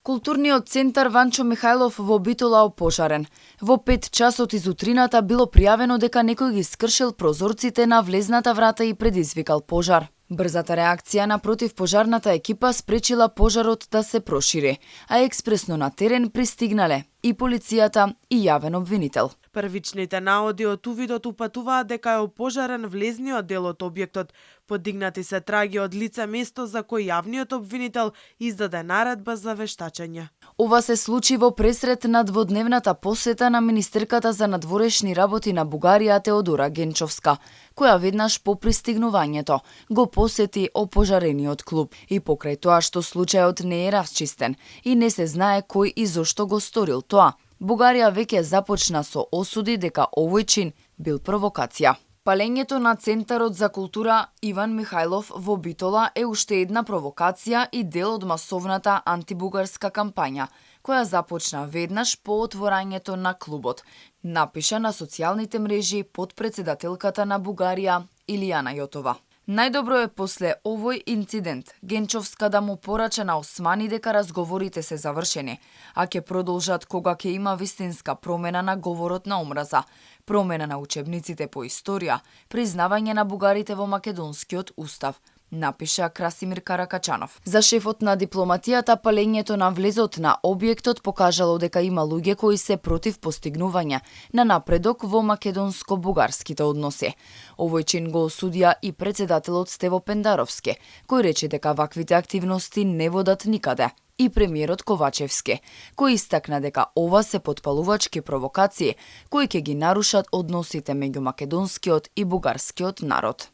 Културниот центар Ванчо Михајлов во Битола опожарен. Во 5 часот из утрината било пријавено дека некој ги скршил прозорците на влезната врата и предизвикал пожар. Брзата реакција на противпожарната екипа спречила пожарот да се прошири, а експресно на терен пристигнале и полицијата и јавен обвинител. Првичните наоди од увидот упатуваат дека е опожарен влезниот дел од објектот. Подигнати се траги од лице место за кој јавниот обвинител издаде наредба за вештачење. Ова се случи во пресрет на дводневната посета на министерката за надворешни работи на Бугарија Теодора Генчовска, која веднаш по пристигнувањето го посети опожарениот клуб и покрај тоа што случајот не е расчистен и не се знае кој и зошто го сторил тоа. Бугарија веќе започна со осуди дека овој чин бил провокација. Палењето на Центарот за култура Иван Михајлов во Битола е уште една провокација и дел од масовната антибугарска кампања, која започна веднаш по отворањето на клубот, напиша на социјалните мрежи потпредседателката на Бугарија Илијана Јотова. Најдобро е после овој инцидент Генчовска да му порача на Османи дека разговорите се завршени, а ќе продолжат кога ќе има вистинска промена на говорот на омраза, промена на учебниците по историја, признавање на бугарите во македонскиот устав, напиша Красимир Каракачанов. За шефот на дипломатијата палењето на влезот на објектот покажало дека има луѓе кои се против постигнување на напредок во македонско-бугарските односи. Овој чин го осудија и председателот Стево Пендаровски, кој рече дека ваквите активности не водат никаде, и премиерот Ковачевски, кој истакна дека ова се потпалувачки провокации кои ќе ги нарушат односите меѓу македонскиот и бугарскиот народ.